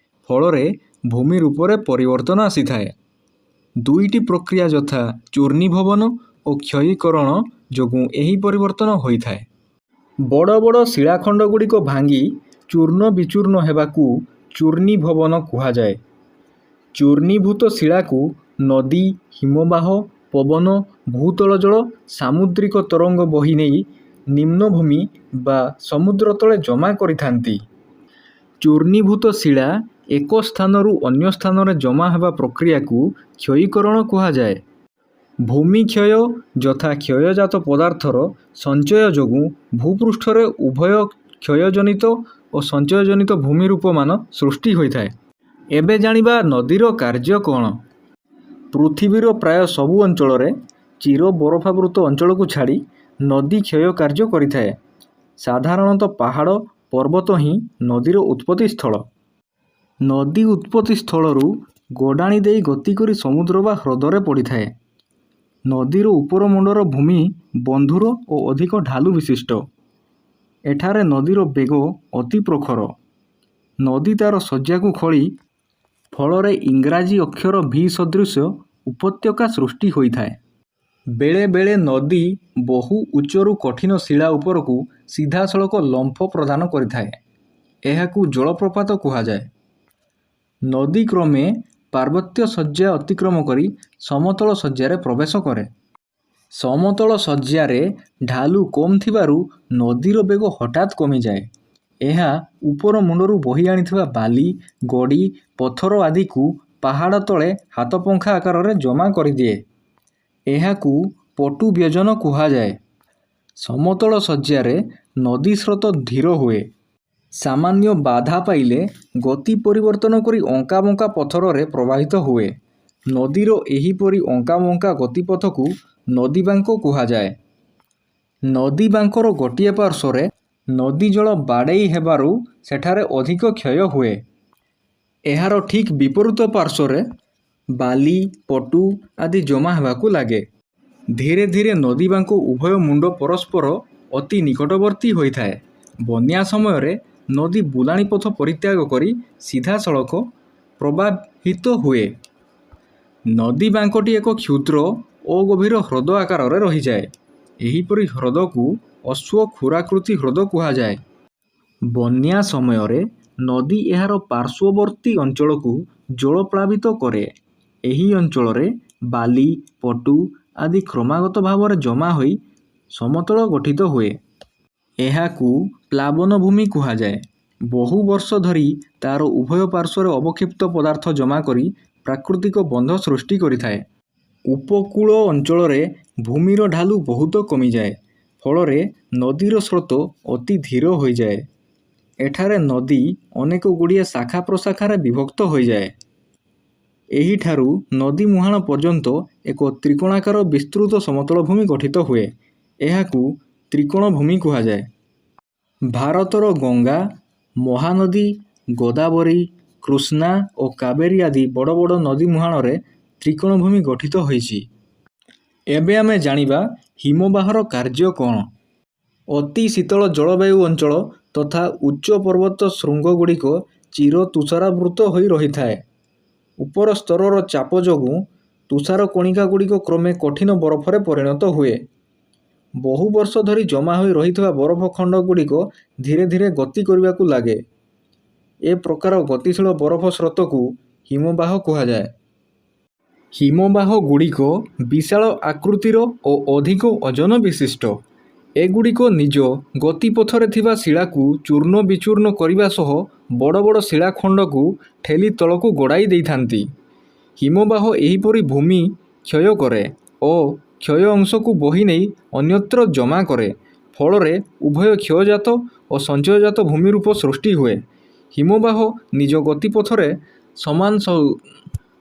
ଫଳରେ ଭୂମି ରୂପରେ ପରିବର୍ତ୍ତନ ଆସିଥାଏ। ଦୁଇଟି ପ୍ରକ୍ରିୟା ଯଥା ଚୂର୍ଣ୍ଣୀଭବନ ଓ କ୍ଷୟୀକରଣ ଯୋଗୁଁ ଏହି ପରିବର୍ତ୍ତନ ହୋଇଥାଏ। ବଡ଼ ବଡ଼ ଶିଳାଖଣ୍ଡଗୁଡ଼ିକ ଭାଙ୍ଗି ଚୂର୍ଣ୍ଣ ବିଚୂର୍ଣ୍ଣ ହେବାକୁ ଚୂର୍ଣ୍ଣୀଭବନ କୁହାଯାଏ। ଚୂର୍ଣ୍ଣୀଭୂତ ଶିଳାକୁ ନଦୀ, ହିମବାହ, ପବନ, ଭୂତଳ ଜଳ, ସାମୁଦ୍ରିକ ତରଙ୍ଗ ବୋହି ନେଇ ନିମ୍ନଭୂମି ବା ସମୁଦ୍ର ତଳେ ଜମା କରିଥାନ୍ତି। ଚୂର୍ଣ୍ଣୀଭୂତ ଶିଳା ଏକ ସ୍ଥାନରୁ ଅନ୍ୟ ସ୍ଥାନରେ ଜମା ହେବା ପ୍ରକ୍ରିୟାକୁ କ୍ଷୟୀକରଣ କୁହାଯାଏ। ଭୂମିକ୍ଷୟ ଯଥା କ୍ଷୟଜାତ ପଦାର୍ଥର ସଞ୍ଚୟ ଯୋଗୁଁ ଭୂପୃଷ୍ଠରେ ଉଭୟ କ୍ଷୟଜନିତ ଓ ସଞ୍ଚୟଜନିତ ଭୂମିରୂପମାନ ସୃଷ୍ଟି ହୋଇଥାଏ। ଏବେ ଜାଣିବା ନଦୀର କାର୍ଯ୍ୟ କ'ଣ? ପୃଥିବୀର ପ୍ରାୟ ସବୁ ଅଞ୍ଚଳରେ ଚିର ବରଫାବୃତ ଅଞ୍ଚଳକୁ ଛାଡ଼ି ନଦୀ କ୍ଷୟ କାର୍ଯ୍ୟ କରିଥାଏ। ସାଧାରଣତଃ ପାହାଡ଼, ପର୍ବତ ହିଁ ନଦୀର ଉତ୍ପତ୍ତି ସ୍ଥଳ। ନଦୀ ଉତ୍ପତ୍ତି ସ୍ଥଳରୁ ଗଡ଼ାଣି ଦେଇ ଗତି କରି ସମୁଦ୍ର ବା ହ୍ରଦରେ ପଡ଼ିଥାଏ। ନଦୀର ଉପରମୁଣ୍ଡର ଭୂମି ବନ୍ଧୁର ଓ ଅଧିକ ଢାଲୁବିଶିଷ୍ଟ। ଏଠାରେ ନଦୀର ବେଗ ଅତି ପ୍ରଖର। ନଦୀ ତା'ର ଶଯ୍ୟାକୁ ଖୋଳି ଫଳରେ ଇଂରାଜୀ ଅକ୍ଷର ଭି ସଦୃଶ ଉପତ୍ୟକା ସୃଷ୍ଟି ହୋଇଥାଏ। ବେଳେବେଳେ ନଦୀ ବହୁ ଉଚ୍ଚରୁ କଠିନ ଶିଳା ଉପରକୁ ସିଧାସଳଖ ଲମ୍ଫ ପ୍ରଦାନ କରିଥାଏ। ଏହାକୁ ଜଳପ୍ରପାତ କୁହାଯାଏ। ନଦୀ କ୍ରମେ ପାର୍ବତ୍ୟ ଶଯ୍ୟା ଅତିକ୍ରମ କରି ସମତଳ ଶଯ୍ୟାରେ ପ୍ରବେଶ କରେ। ସମତଳ ଶଯ୍ୟାରେ ଢାଲୁ କମ୍ ଥିବାରୁ ନଦୀର ବେଗ ହଠାତ୍ କମିଯାଏ। ଏହା ଉପର ମୁଣ୍ଡରୁ ବୋହି ଆଣିଥିବା ବାଲି, ଗୋଡ଼ି, ପଥର ଆଦିକୁ ପାହାଡ଼ ତଳେ ହାତପଙ୍ଖା ଆକାରରେ ଜମା କରିଦିଏ। ଏହାକୁ ପଟୁବ୍ୟଜନ କୁହାଯାଏ। ସମତଳ ଶଯ୍ୟାରେ ନଦୀସ୍ରୋତ ଧୀର ହୁଏ। ସାମାନ୍ୟ ବାଧା ପାଇଲେ ଗତି ପରିବର୍ତ୍ତନ କରି ଅଙ୍କାବଙ୍କା ପଥରେ ପ୍ରବାହିତ ହୁଏ। ନଦୀର ଏହିପରି ଅଙ୍କାବଙ୍କା ଗତିପଥକୁ ନଦୀବାଙ୍କ କୁହାଯାଏ। ନଦୀବାଙ୍କର ଗୋଟିଏ ପାର୍ଶ୍ୱରେ ନଦୀଜଳ ବାଡ଼େଇ ହେବାରୁ ସେଠାରେ ଅଧିକ କ୍ଷୟ ହୁଏ। ଏହାର ଠିକ୍ ବିପରୀତ ପାର୍ଶ୍ୱରେ ବାଲି, ପଟୁ ଆଦି ଜମା ହେବାକୁ ଲାଗେ। ଧୀରେ ଧୀରେ ନଦୀବାଙ୍କ ଉଭୟ ମୁଣ୍ଡ ପରସ୍ପର ଅତି ନିକଟବର୍ତ୍ତୀ ହୋଇଥାଏ। ବନ୍ୟା ସମୟରେ ନଦୀ ବୁଲାଣି ପଥ ପରିତ୍ୟାଗ କରି ସିଧାସଳଖ ପ୍ରବାହିତ ହୁଏ। ନଦୀବାଙ୍କଟି ଏକ କ୍ଷୁଦ୍ର, ଅଗଭୀର ହ୍ରଦ ଆକାରରେ ରହିଯାଏ। ଏହିପରି ହ୍ରଦକୁ ଅଶ୍ୱ-ଖୁରାକୃତି ହ୍ରଦ କୁହାଯାଏ। ବନ୍ୟା ସମୟରେ ନଦୀ ଏହାର ପାର୍ଶ୍ୱବର୍ତ୍ତୀ ଅଞ୍ଚଳକୁ ଜଳପ୍ଳାବିତ କରେ। ଏହି ଅଞ୍ଚଳରେ ବାଲି, ପଟୁ ଆଦି କ୍ରମାଗତ ଭାବରେ ଜମା ହୋଇ ସମତଳ ଗଠିତ ହୁଏ। ଏହାକୁ ପ୍ଲାବନଭୂମି କୁହାଯାଏ। ବହୁ ବର୍ଷ ଧରି ତା'ର ଉଭୟ ପାର୍ଶ୍ୱରେ ଅବକ୍ଷିପ୍ତ ପଦାର୍ଥ ଜମା କରି ପ୍ରାକୃତିକ ବନ୍ଧ ସୃଷ୍ଟି କରିଥାଏ। ଉପକୂଳ ଅଞ୍ଚଳରେ ଭୂମିର ଢାଲୁ ବହୁତ କମିଯାଏ। ଫଳରେ ନଦୀର ସ୍ରୋତ ଅତି ଧୀର ହୋଇଯାଏ। ଏଠାରେ ନଦୀ ଅନେକଗୁଡ଼ିଏ ଶାଖାପ୍ରଶାଖାରେ ବିଭକ୍ତ ହୋଇଯାଏ। ଏହିଠାରୁ ନଦୀ ମୁହାଣ ପର୍ଯ୍ୟନ୍ତ ଏକ ତ୍ରିକୋଣାକାର ବିସ୍ତୃତ ସମତଳ ଭୂମି ଗଠିତ ହୁଏ। ଏହାକୁ ତ୍ରିକୋଣଭୂମି କୁହାଯାଏ। ଭାରତର ଗଙ୍ଗା, ମହାନଦୀ, ଗୋଦାବରୀ, କୃଷ୍ଣା ଓ କାବେରୀ ଆଦି ବଡ଼ ବଡ଼ ନଦୀ ମୁହାଣରେ ତ୍ରିକୋଣଭୂମି ଗଠିତ ହୋଇଛି। ଏବେ ଆମେ ଜାଣିବା ହିମବାହର କାର୍ଯ୍ୟ କ'ଣ? ଅତି ଶୀତଳ ଜଳବାୟୁ ଅଞ୍ଚଳ ତଥା ଉଚ୍ଚ ପର୍ବତ ଶୃଙ୍ଗଗୁଡ଼ିକ ଚିର ତୁଷାରାବୃତ ହୋଇ ରହିଥାଏ। ଉପର ସ୍ତରର ଚାପ ଯୋଗୁଁ ତୁଷାର କଣିକାଗୁଡ଼ିକ କ୍ରମେ କଠିନ ବରଫରେ ପରିଣତ ହୁଏ। ବହୁ ବର୍ଷ ଧରି ଜମା ହୋଇ ରହିଥିବା ବରଫ ଖଣ୍ଡଗୁଡ଼ିକ ଧୀରେ ଧୀରେ ଗତି କରିବାକୁ ଲାଗେ। ଏ ପ୍ରକାର ଗତିଶୀଳ ବରଫ ସ୍ରୋତକୁ ହିମବାହ କୁହାଯାଏ। ହିମବାହଗୁଡ଼ିକ ବିଶାଳ ଆକୃତିର ଓ ଅଧିକ ଓଜନ ବିଶିଷ୍ଟ। ଏଗୁଡ଼ିକ ନିଜ ଗତିପଥରେ ଥିବା ଶିଳାକୁ ଚୂର୍ଣ୍ଣ ବିଚୂର୍ଣ୍ଣ କରିବା ସହ ବଡ଼ ବଡ଼ ଶିଳାଖଣ୍ଡକୁ ଠେଲି ତଳକୁ ଗଡ଼ାଇ ଦେଇଥାନ୍ତି। ହିମବାହ ଏହିପରି ଭୂମି କ୍ଷୟ କରେ ଓ କ୍ଷୟ ଅଂଶକୁ ବୋହି ନେଇ ଅନ୍ୟତ୍ର ଜମା କରେ। ଫଳରେ ଉଭୟ କ୍ଷୟଜାତ ଓ ସଞ୍ଚୟଜାତ ଭୂମିରୂପ ସୃଷ୍ଟି ହୁଏ। ହିମବାହ ନିଜ ଗତିପଥରେ ସମାନ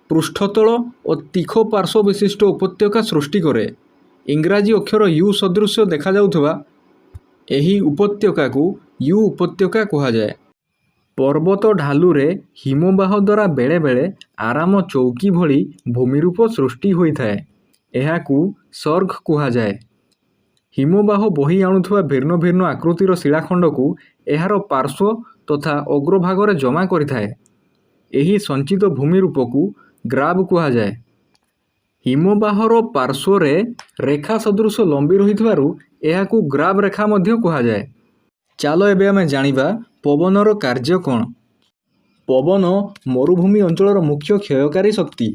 ପୃଷ୍ଠତଳ ଓ ତୀଖ ପାର୍ଶ୍ୱ ବିଶିଷ୍ଟ ଉପତ୍ୟକା ସୃଷ୍ଟି କରେ। ଇଂରାଜୀ ଅକ୍ଷର you ସଦୃଶ ଦେଖାଯାଉଥିବା ଏହି ଉପତ୍ୟକାକୁ you ଉପତ୍ୟକା କୁହାଯାଏ। ପର୍ବତ ଢାଲୁରେ ହିମବାହଦ୍ୱାରା ବେଳେବେଳେ ଆରାମ ଚଉକି ଭଳି ଭୂମିରୂପ ସୃଷ୍ଟି ହୋଇଥାଏ। ଏହାକୁ ସର୍ଗ କୁହାଯାଏ। ହିମବାହ ବୋହି ଆଣୁଥିବା ଭିନ୍ନ ଭିନ୍ନ ଆକୃତିର ଶିଳାଖଣ୍ଡକୁ ଏହାର ପାର୍ଶ୍ୱ ତଥା ଅଗ୍ରଭାଗରେ ଜମା କରିଥାଏ। ଏହି ସଞ୍ଚିତ ଭୂମିରୂପକୁ ଗ୍ରାବ୍ କୁହାଯାଏ। ହିମବାହର ପାର୍ଶ୍ୱରେ ରେଖା ସଦୃଶ ଲମ୍ବି ରହିଥିବାରୁ ଏହାକୁ ଗ୍ରାବ୍ ରେଖା ମଧ୍ୟ କୁହାଯାଏ। ଚାଲ ଏବେ ଆମେ ଜାଣିବା ପବନର କାର୍ଯ୍ୟ କ'ଣ? ପବନ ମରୁଭୂମି ଅଞ୍ଚଳର ମୁଖ୍ୟ କ୍ଷୟକାରୀ ଶକ୍ତି।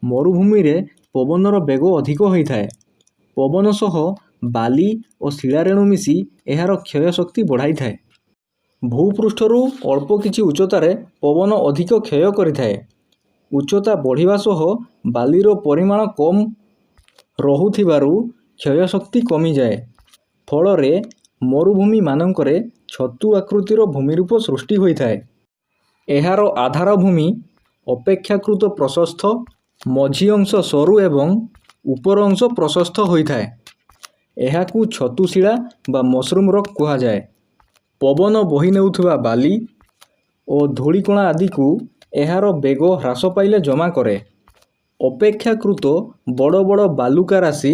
ମରୁଭୂମିରେ ପବନର ବେଗ ଅଧିକ ହୋଇଥାଏ। ପବନ ସହ ବାଲି ଓ ଶିଳାରେଣୁ ମିଶି ଏହାର କ୍ଷୟ ଶକ୍ତି ବଢ଼ାଇଥାଏ। ଭୂପୃଷ୍ଠରୁ ଅଳ୍ପ କିଛି ଉଚ୍ଚତାରେ ପବନ ଅଧିକ କ୍ଷୟ କରିଥାଏ। ଉଚ୍ଚତା ବଢ଼ିବା ସହ ବାଲିର ପରିମାଣ କମ୍ ରହୁଥିବାରୁ କ୍ଷୟ ଶକ୍ତି କମିଯାଏ। ଫଳରେ ମରୁଭୂମିମାନଙ୍କରେ ଛତୁ ଆକୃତିର ଭୂମିରୂପ ସୃଷ୍ଟି ହୋଇଥାଏ। ଏହାର ଆଧାର ଭୂମି ଅପେକ୍ଷାକୃତ ପ୍ରଶସ୍ତ, ମଝି ଅଂଶ ସରୁ ଏବଂ ଉପର ଅଂଶ ପ୍ରଶସ୍ତ ହୋଇଥାଏ। ଏହାକୁ ଛତୁଶିଳା ବା ମଶରୁମ୍ ରକ୍ କୁହାଯାଏ। ପବନ ବୋହି ନେଉଥିବା ବାଲି ଓ ଧୂଳିକଣା ଆଦିକୁ ଏହାର ବେଗ ହ୍ରାସ ପାଇଲେ ଜମା କରେ। ଅପେକ୍ଷାକୃତ ବଡ଼ ବଡ଼ ବାଲୁକାରାଶି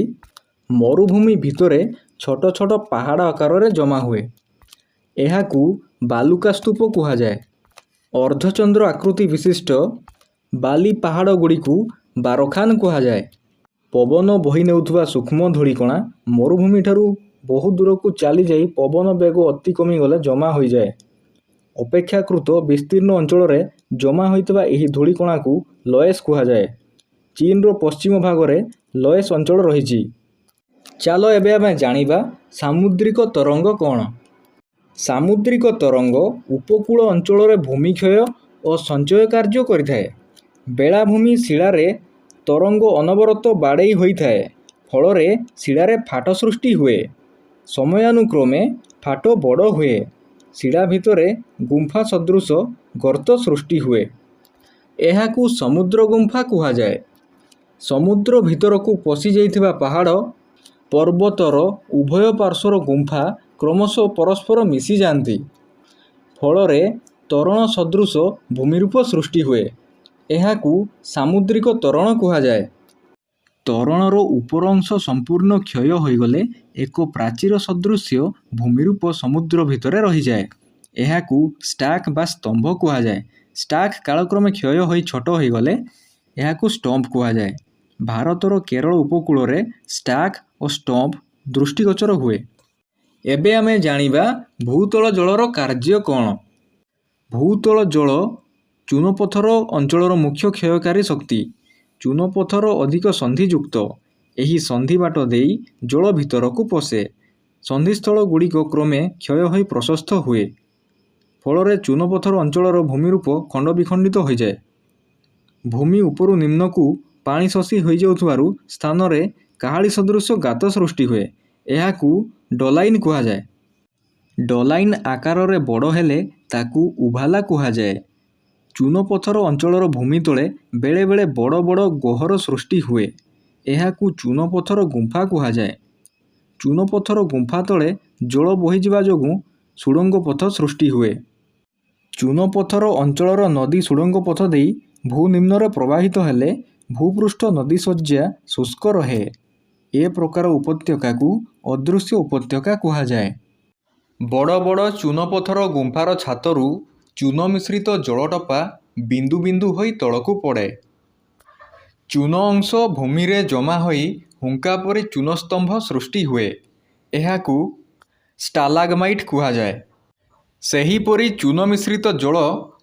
ମରୁଭୂମି ଭିତରେ ଛୋଟ ଛୋଟ ପାହାଡ଼ ଆକାରରେ ଜମା ହୁଏ। ଏହାକୁ ବାଲୁକା ସ୍ତୂପ କୁହାଯାଏ। ଅର୍ଦ୍ଧଚନ୍ଦ୍ର ଆକୃତି ବିଶିଷ୍ଟ ବାଲି ପାହାଡ଼ଗୁଡ଼ିକୁ ବାରଖାନ କୁହାଯାଏ। ପବନ ବୋହି ନେଉଥିବା ସୂକ୍ଷ୍ମ ଧୂଳିକଣା ମରୁଭୂମିଠାରୁ ବହୁ ଦୂରକୁ ଚାଲିଯାଇ ପବନ ବେଗ ଅତି କମିଗଲେ ଜମା ହୋଇଯାଏ। ଅପେକ୍ଷାକୃତ ବିସ୍ତୀର୍ଣ୍ଣ ଅଞ୍ଚଳରେ ଜମା ହୋଇଥିବା ଏହି ଧୂଳିକଣାକୁ ଲୋଏସ୍ କୁହାଯାଏ। ଚୀନର ପଶ୍ଚିମ ଭାଗରେ ଲୋଏସ୍ ଅଞ୍ଚଳ ରହିଛି। ଚାଲ ଏବେ ଆମେ ଜାଣିବା ସାମୁଦ୍ରିକ ତରଙ୍ଗ କ'ଣ? ସାମୁଦ୍ରିକ ତରଙ୍ଗ ଉପକୂଳ ଅଞ୍ଚଳରେ ଭୂମିକ୍ଷୟ ଓ ସଞ୍ଚୟ କାର୍ଯ୍ୟ କରିଥାଏ। ବେଳାଭୂମି ଶିଳାରେ ତରଙ୍ଗ ଅନବରତ ବାଡ଼େଇ ହୋଇଥାଏ। ଫଳରେ ଶିଳାରେ ଫାଟ ସୃଷ୍ଟି ହୁଏ। ସମୟାନୁକ୍ରମେ ଫାଟ ବଡ଼ ହୁଏ। ଶିଳା ଭିତରେ ଗୁମ୍ଫା ସଦୃଶ ଗର୍ତ୍ତ ସୃଷ୍ଟି ହୁଏ। ଏହାକୁ ସମୁଦ୍ର ଗୁମ୍ଫା କୁହାଯାଏ। ସମୁଦ୍ର ଭିତରକୁ ପଶିଯାଇଥିବା ପାହାଡ଼, ପର୍ବତର ଉଭୟ ପାର୍ଶ୍ୱର ଗୁମ୍ଫା କ୍ରମଶଃ ପରସ୍ପର ମିଶିଯାନ୍ତି। ଫଳରେ ତୋରଣ ସଦୃଶ ଭୂମିରୂପ ସୃଷ୍ଟି ହୁଏ। ଏହାକୁ ସାମୁଦ୍ରିକ ତୋରଣ କୁହାଯାଏ। ତୋରଣର ଉପର ଅଂଶ ସମ୍ପୂର୍ଣ୍ଣ କ୍ଷୟ ହୋଇଗଲେ ଏକ ପ୍ରାଚୀର ସଦୃଶ ଭୂମିରୂପ ସମୁଦ୍ର ଭିତରେ ରହିଯାଏ। ଏହାକୁ ଷ୍ଟାକ୍ ବା ସ୍ତମ୍ଭ କୁହାଯାଏ। ଷ୍ଟାକ୍ କାଳକ୍ରମେ କ୍ଷୟ ହୋଇ ଛୋଟ ହୋଇଗଲେ ଏହାକୁ ଷ୍ଟମ୍ପ କୁହାଯାଏ। ଭାରତର କେରଳ ଉପକୂଳରେ ଷ୍ଟାକ୍ ଓ ଷ୍ଟମ୍ପ ଦୃଷ୍ଟିଗୋଚର ହୁଏ। ଏବେ ଆମେ ଜାଣିବା ଭୂତଳ ଜଳର କାର୍ଯ୍ୟ କ'ଣ? ଭୂତଳ ଜଳ ଚୂନପଥର ଅଞ୍ଚଳର ମୁଖ୍ୟ କ୍ଷୟକାରୀ ଶକ୍ତି। ଚୂନପଥର ଅଧିକ ସନ୍ଧିଯୁକ୍ତ। ଏହି ସନ୍ଧି ବାଟ ଦେଇ ଜଳ ଭିତରକୁ ପଶେ। ସନ୍ଧିସ୍ଥଳଗୁଡ଼ିକ କ୍ରମେ କ୍ଷୟ ହୋଇ ପ୍ରଶସ୍ତ ହୁଏ। ଫଳରେ ଚୂନପଥର ଅଞ୍ଚଳର ଭୂମିରୂପ ଖଣ୍ଡବିଖଣ୍ଡିତ ହୋଇଯାଏ। ଭୂମି ଉପରୁ ନିମ୍ନକୁ ପାଣି ଶୋଷି ହୋଇଯାଉଥିବାରୁ ସ୍ଥାନରେ କାହାଳୀ ସଦୃଶ ଗାତ ସୃଷ୍ଟି ହୁଏ। ଏହାକୁ ଡୋଲାଇନ୍ କୁହାଯାଏ। ଡୋଲାଇନ୍ ଆକାରରେ ବଡ଼ ହେଲେ ତାକୁ ଉଭାଲା କୁହାଯାଏ। ଚୂନପଥର ଅଞ୍ଚଳର ଭୂମି ତଳେ ବେଳେବେଳେ ବଡ଼ ବଡ଼ ଗହ୍ୱର ସୃଷ୍ଟି ହୁଏ। ଏହାକୁ ଚୂନପଥର ଗୁମ୍ଫା କୁହାଯାଏ। ଚୂନପଥର ଗୁମ୍ଫା ତଳେ ଜଳ ବୋହିଯିବା ଯୋଗୁଁ ସୁଡ଼ଙ୍ଗପଥ ସୃଷ୍ଟି ହୁଏ। ଚୂନପଥର ଅଞ୍ଚଳର ନଦୀ ସୁଡ଼ଙ୍ଗପଥ ଦେଇ ଭୂନିମ୍ନରେ ପ୍ରବାହିତ ହେଲେ ଭୂପୃଷ୍ଠ ନଦୀଶଯ୍ୟା ଶୁଷ୍କ ରହେ। ଏ ପ୍ରକାର ଉପତ୍ୟକାକୁ ଅଦୃଶ୍ୟ ଉପତ୍ୟକା କୁହାଯାଏ। ବଡ଼ ବଡ଼ ଚୂନପଥର ଗୁମ୍ଫାର ଛାତରୁ ଚୂନମିଶ୍ରିତ ଜଳଟୋପା ବିନ୍ଦୁ ବିନ୍ଦୁ ହୋଇ ତଳକୁ ପଡ଼େ। ଚୂନ ଅଂଶ ଭୂମିରେ ଜମା ହୋଇ ହୁଙ୍କା ପରି ଚୂନସ୍ତମ୍ଭ ସୃଷ୍ଟି ହୁଏ। ଏହାକୁ ଷ୍ଟାଲାଗମାଇଟ୍ କୁହାଯାଏ। ସେହିପରି ଚୂନମିଶ୍ରିତ ଜଳ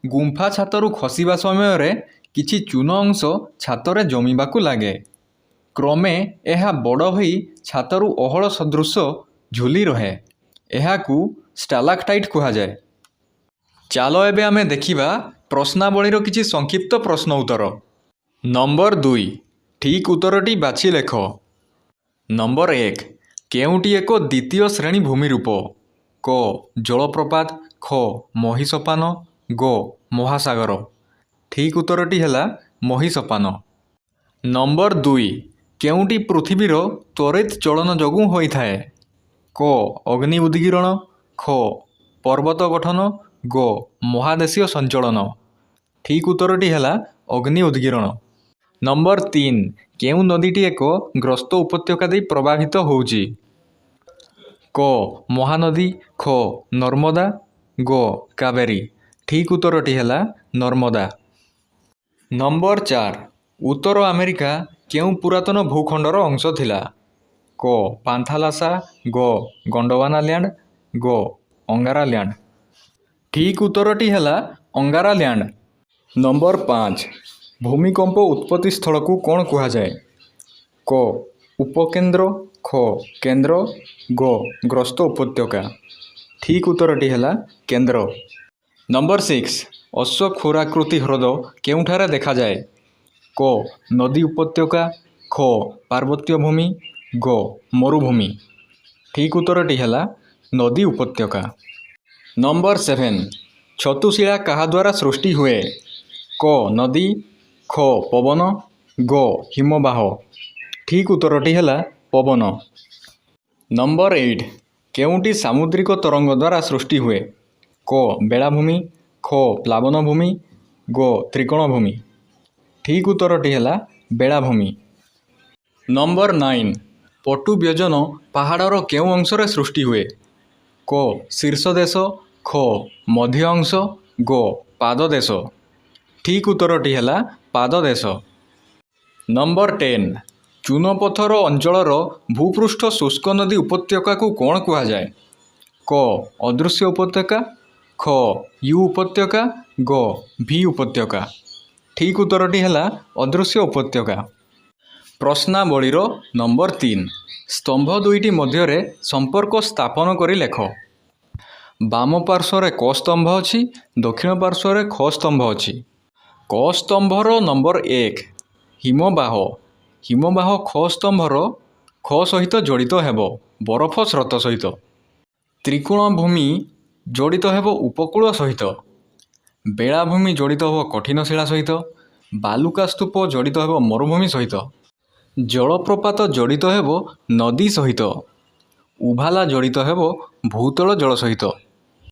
ଗୁମ୍ଫା ଛାତରୁ ଖସିବା ସମୟରେ କିଛି ଚୂନ ଅଂଶ ଛାତରେ ଜମିବାକୁ ଲାଗେ। କ୍ରମେ ଏହା ବଡ଼ ହୋଇ ଛାତରୁ ଓହଳ ସଦୃଶ ଝୁଲି ରହେ। ଏହାକୁ ଷ୍ଟାଲାକଟାଇଟ୍ କୁହାଯାଏ। ଚାଲ ଏବେ ଆମେ ଦେଖିବା ପ୍ରଶ୍ନାବଳୀର କିଛି ସଂକ୍ଷିପ୍ତ ପ୍ରଶ୍ନ ଉତ୍ତର। ନମ୍ବର 2, ଠିକ୍ ଉତ୍ତରଟି ବାଛି ଲେଖ। ନମ୍ବର 1, କେଉଁଟି ଏକ ଦ୍ୱିତୀୟ ଶ୍ରେଣୀ ଭୂମିରୂପ? କ ଜଳପ୍ରପାତ, ଖ ମହୀସୋପାନ, ଗ ମହାସାଗର। ଠିକ୍ ଉତ୍ତରଟି ହେଲା ମହୀସୋପାନ। ନମ୍ବର 2, କେଉଁଟି ପୃଥିବୀର ତ୍ୱରିତ ଚଳନ ଯୋଗୁଁ ହୋଇଥାଏ? କ ଅଗ୍ନି ଉଦଗୀରଣ, ଖ ପର୍ବତ ଗଠନ, ଗ ମହାଦେଶୀୟ ସଞ୍ଚଳନ। ଠିକ୍ ଉତ୍ତରଟି ହେଲା ଅଗ୍ନି ଉଦଗୀରଣ। ନମ୍ବର 3, କେଉଁ ନଦୀଟି ଏକ ଗ୍ରସ୍ତ ଉପତ୍ୟକା ଦେଇ ପ୍ରବାହିତ ହେଉଛି? କ ମହାନଦୀ, ଖ ନର୍ମଦା, ଗ କାବେରୀ। ଠିକ୍ ଉତ୍ତରଟି ହେଲା ନର୍ମଦା। ନମ୍ବର 4, ଉତ୍ତର ଆମେରିକା କେଉଁ ପୁରାତନ ଭୂଖଣ୍ଡର ଅଂଶ ଥିଲା? କ ପାନ୍ଥାଲାସା, ଗ ଗଣ୍ଡୱାନା ଲ୍ୟାଣ୍ଡ, ଗ ଅଙ୍ଗାରା ଲ୍ୟାଣ୍ଡ। ଠିକ୍ ଉତ୍ତରଟି ହେଲା ଅଙ୍ଗାରା ଲ୍ୟାଣ୍ଡ। ନମ୍ବର 5, ଭୂମିକମ୍ପ ଉତ୍ପତ୍ତି ସ୍ଥଳକୁ କ'ଣ କୁହାଯାଏ? କ ଉପକେନ୍ଦ୍ର, ଖ କେନ୍ଦ୍ର, ଗ ଗ୍ରସ୍ତ ଉପତ୍ୟକା। ଠିକ୍ ଉତ୍ତରଟି ହେଲା କେନ୍ଦ୍ର। ନମ୍ବର 6, ଅଶ୍ୱକ୍ଷୁରାକୃତି ହ୍ରଦ କେଉଁଠାରେ ଦେଖାଯାଏ? କ ନଦୀ ଉପତ୍ୟକା, ଖ ପାର୍ବତ୍ୟ ଭୂମି, ଗ ମରୁଭୂମି। ଠିକ୍ ଉତ୍ତରଟି ହେଲା ନଦୀ ଉପତ୍ୟକା। ନମ୍ବର 7, ଛତୁଶିଳା କାହା ଦ୍ୱାରା ସୃଷ୍ଟି ହୁଏ? କ ନଦୀ, ଖ ପବନ, ଗ ହିମବାହ। ଠିକ୍ ଉତ୍ତରଟି ହେଲା ପବନ। ନମ୍ବର 8, କେଉଁଟି ସାମୁଦ୍ରିକ ତରଙ୍ଗ ଦ୍ୱାରା ସୃଷ୍ଟି ହୁଏ? କ ବେଳାଭୂମି, ଖ ପ୍ଲାବନ ଭୂମି, ଗ ତ୍ରିକୋଣ ଭୂମି। ଠିକ୍ ଉତ୍ତରଟି ହେଲା ବେଳାଭୂମି। ନମ୍ବର 9, ପଟୁ ବ୍ୟଜନ ପାହାଡ଼ର କେଉଁ ଅଂଶରେ ସୃଷ୍ଟି ହୁଏ? କ ଶୀର୍ଷଦେଶ, ଖ ମଧ୍ୟ ଅଂଶ, ଗ ପାଦଦେଶ। ଠିକ୍ ଉତ୍ତରଟି ହେଲା ପାଦଦେଶ। ନମ୍ବର 10, ଚୂନପଥର ଅଞ୍ଚଳର ଭୂପୃଷ୍ଠ ଶୁଷ୍କ ନଦୀ ଉପତ୍ୟକାକୁ କ'ଣ କୁହାଯାଏ? କ ଅଦୃଶ୍ୟ ଉପତ୍ୟକା, ଖ you ଉପତ୍ୟକା, ଗ ଭି ଉପତ୍ୟକା। ଠିକ୍ ଉତ୍ତରଟି ହେଲା ଅଦୃଶ୍ୟ ଉପତ୍ୟକା। ପ୍ରଶ୍ନାବଳୀର ନମ୍ବର 3, ସ୍ତମ୍ଭ ଦୁଇଟି ମଧ୍ୟରେ ସମ୍ପର୍କ ସ୍ଥାପନ କରି ଲେଖ। ବାମ ପାର୍ଶ୍ୱରେ କ ସ୍ତମ୍ଭ ଅଛି, ଦକ୍ଷିଣ ପାର୍ଶ୍ୱରେ ଖ ସ୍ତମ୍ଭ ଅଛି। କ ସ୍ତମ୍ଭର ନମ୍ବର 1 ହିମବାହ, ହିମବାହ ଖ ସ୍ତମ୍ଭର ଖ ସହିତ ଜଡ଼ିତ ହେବ ବରଫ ସ୍ରୋତ ସହିତ। ତ୍ରିକୋଣ ଭୂମି ଜଡ଼ିତ ହେବ ଉପକୂଳ ସହିତ। ବେଳାଭୂମି ଜଡ଼ିତ ହେବ କଠିନ ଶିଳା ସହିତ। ବାଲୁକା ସ୍ତୂପ ଜଡ଼ିତ ହେବ ମରୁଭୂମି ସହିତ। ଜଳପ୍ରପାତ ଜଡ଼ିତ ହେବ ନଦୀ ସହିତ। ଉଭାଲା ଜଡ଼ିତ ହେବ ଭୂତଳ ଜଳ ସହିତ।